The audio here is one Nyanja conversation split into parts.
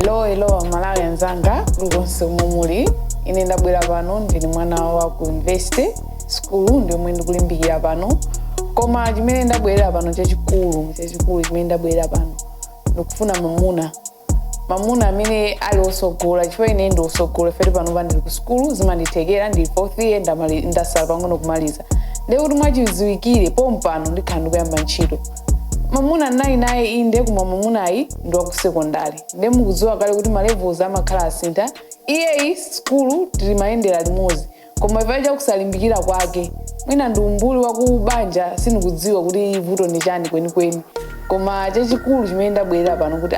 Hello, hello, Malawi anzanga kulikonse komwe muli. Ine ndabwera pano, ndili mwana wa ku university school, ndiomwe ndikulimbikira pano. Koma chimene ndabwerera pano chachikulu, chachikulu chimene ndabwerera pano, ndikufuna mamuna, mamuna amene ali osogola, chifukwa ine ndi osogola. Feti pano ndili ku sukulu, zimandithekera, ndili fourth year, ndasala pang'ono kumaliza. Ndiye kuti mwachidziwikire pompano ndikhala ndikuyamba ntchito. Mamuna ndinali naye inde, koma mamunayi ndi waku sekondari. Ndiye mukudziwa kale kuti ma levels amakhala asintha. Iyeyi sukulu tilimayendera limodzi, koma chifukwa chakusalimbikira kwake, mwina ndi umbuli wakubanja, sindikudziwa kuti vuto ndi chani kwenikweni. Koma chachikulu chimene ndabwerera pano kuti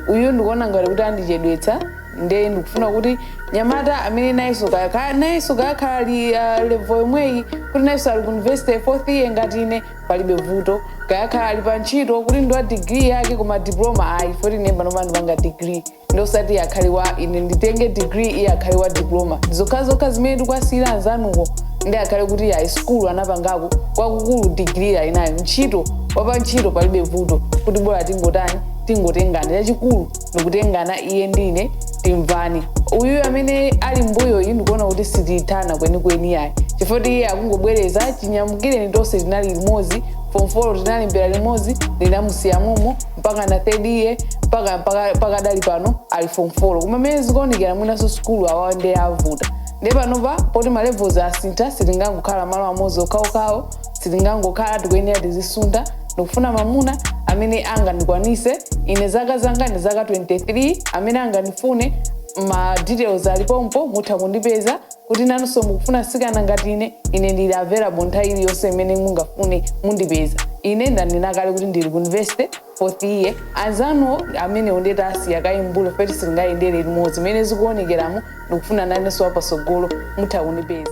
uyu ndikuona ngati kuti andichedwetsa. Nde ndikufuna kuti nyamata amene nayenso kayakhala ali level yomweyi, kuti nayenso ali ku university fourth year ngati ine, palibe vuto. Kayakhala ali pa ntchito, kuti ndi wa degree yake koma diploma ayi, foti ine pano pandipanga degree. Ndosati akhale wa ine nditenge degree, iye akhale wa diploma. Zokhazokha zimene tikuwasiyira anzanuko. Ndi akhale kuti ayi, sukulu anapangako kwakukulu, degree ali nayo, ntchito wapa ntchito, palibe vuto. Kuti bola tingotani, tingotengana. Chachikulu ndikutengana, iye ndine timvani. Uyu amene ali mbuyo iyi ndikuona kuti sitithana kwenikweni ayi, chifukwa iye akungobwereza. Chinyamukireni tonse tinali limodzi form 4, tinalimbira limodzi, ndinamusiya momo mpaka na third year, mpaka pakadali pano ali form 4. Koma mmene zikuonekera, mwinanso sukulu awawa ndiye avuta. Ndiye panopa poti ma levels asintha, sitingangokhala malo amodzi okhaokhawo, sitingangokhala, tikuyenera tizisuntha. Ndikufuna mamuna amene angandikwanise. Ine zaka zanga ndi zaka 23. Amene angandifune, ma details alipompo, mutha kundipeza. Kuti nanunso mukufuna sikana ngati ine, ine ndili available nthawi iliyonse imene mungafune, mundipeza. Ine ndanena kale kuti ndili ku university fourth year. Anzanuwo amene ndeti asiya kayimbulo, feti sitingayendere limodzi. Imene zikuonekeramo, ndikufuna nanenso wapasogolo, mutha kundipeza.